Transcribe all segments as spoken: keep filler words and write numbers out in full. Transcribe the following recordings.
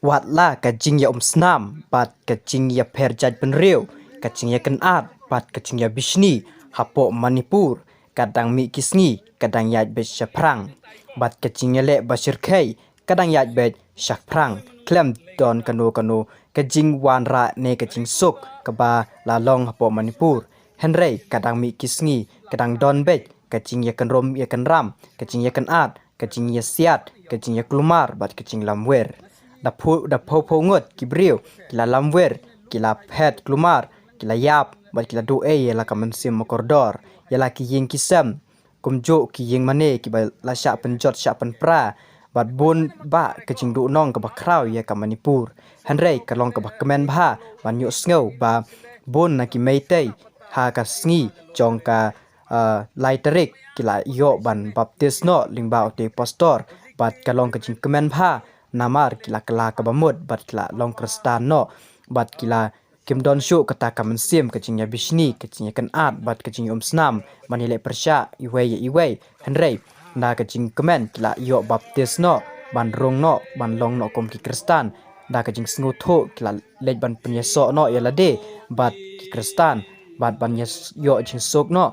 Wat la ka jingïaumsnam bad ka jingïapher jaitbynriew, ka jingïakynad bad ka jingïabishni hapoh Manipur, ka dang mih ki sngi ka dang ïaid beit shaphrang, bad ka jingïaleh bashyrkhei ka dang ïaid beit shaphrang. Khlem don kano kano ka jingwanrah ne ka jingsuk kaba la long hapoh Manipur. Hynrei ka dang mih ki sngi ka dang don beit ka jingïakynrum ïakynram, ka jingïakynad, ka jingïasiat, ka jingïakulmar bad ka jinglamwir. Da phew, da phew phew ngut ki briew ki la lamwir, ki la phet kulmar, ki la ïap bad ki la duh ei ïa la ka mynsiem makordor, ïa la ki ïing ki sem, kumjuh ki ïing mane kiba la shah pynjot shah pynpra, bad bun bah ka jingduhnong kaba khraw ïa ka Manipur. Hynrei ka long kaba kmen bha ban ïohsngew ba bun na ki Meitei ha ka sngi jong ka, ah, lai tarik ki la ïoh ban baptis noh lyngba utei u pastor, bad ka long ka jingkmen bha namar ki la kylla kaba mut bad ki la long Khristan noh, bad ki la kim don shuh kata ka mynsiem ka jingïabishni, ka jingïakynad bad ka jingïaumsnam ban ïaleh pyrshah iwei ïa iwei. Hynrei na ka jingkmen ki la ïoh baptis noh, ban rung noh, ban long noh kum ki Khristan. Da ka jingsngewthuh ki la leit ban pynïasoh noh ïa lade bad ki Khristan, bad ban ïas-, ïoh jingsuk noh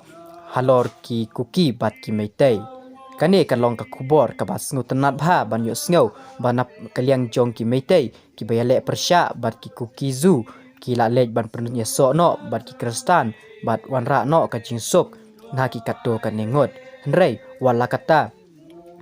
halor ki Kuki bad ki Meitei. Kane ka long ka khubor kaba sngewtynnat bha ban ïohsngew ba na ka liang jong ki Meitei kiba ïaleh pyrshah bad ki Kuki zu ki la leit ban pynïasoh noh bad ki Khristan bad wanrah noh ka jingsuk na ki katto katne ngut. Hynrei wat la kata,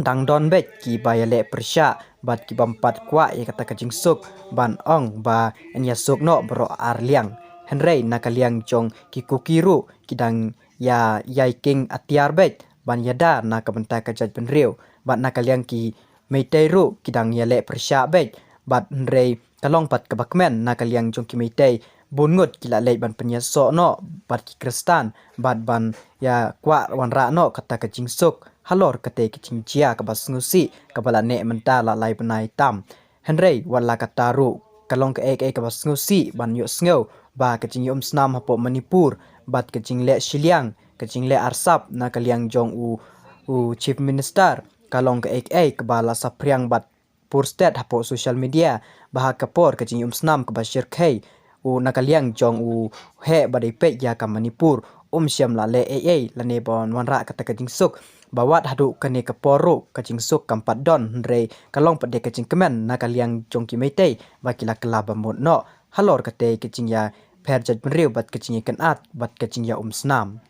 dang don beit kiba ïaleh pyrshah bad ki bym pat kwah ïa kata ka jingsuk, ban ong ba yn ïasuk noh baroh ar liang. Hynrei na ka liang jong ki Kuki ruh ki dang ïa ïai king atiar beit ban ïada na ka bynta ka jaitbynriew, bad na ka liang ki Meitei ruh ki dang ïaleh pyrshah beit, bad hynrei ka long pat kaba kmen na ka liang jong ki Meitei, bun ngut ki la leit ban pynïasoh noh bad ki Khristan bad ban ïa kwah wanrah noh kata ka jingsuk halor katei ka jingjia kaba sngewsih kaba la neh mynta la lai bnai tam. Hynrei wat la kata ruh, ka long kaei kaei kaba sngewsih ban ïohsngew ba ka jingïaumsnam hapoh Manipur bad ka jingleh shiliang, ka jingleh arsap na ka liang jong u, u Chief Minister, ka long kaei kaei kaba la saphriang bad pur stet hapoh social media ba ha ka por ka jingïaumsnam kaba shyrkhei, u na ka liang jong u heh ba dei peit ïa ka Manipur, um shym la leh ei ei lane ban wanrah kata ka jingsuk ba wat haduh kane ka por ruh ka jingsuk kam pat don. Hynrei ka long pat de ka jingkmen na ka liang jong ki Meitei ba ki la kylla ba mut noh halor katei ka jingïapher jaitbynriew bad ka jingïakynad bad ka jingïaumsnam.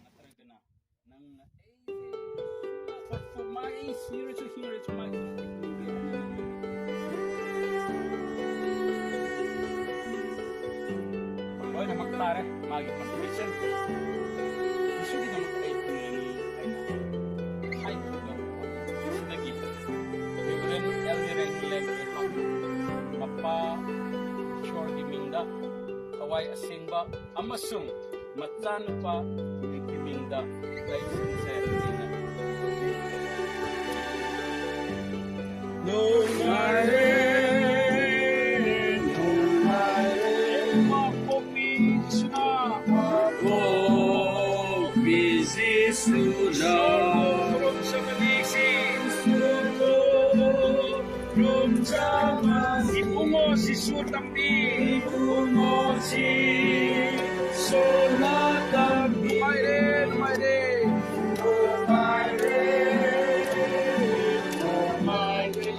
Mapa Shor Gimingda, Kawai Asingba, amasung Matsan pa Gimingda, Dai Singse Gimingda. Ipungo si sur tampi. Ipungo si sur tampi. Maire, maire. Maire, maire. Maire.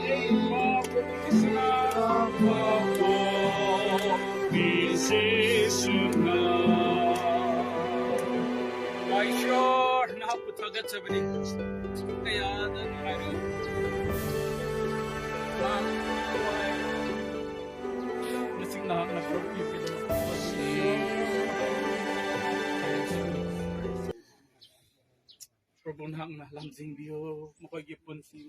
Aishwar na puta ga chabri. Kaya da ni hari. Nasing na na property. Problem hang na lam jing bio, mo ko gi pun si.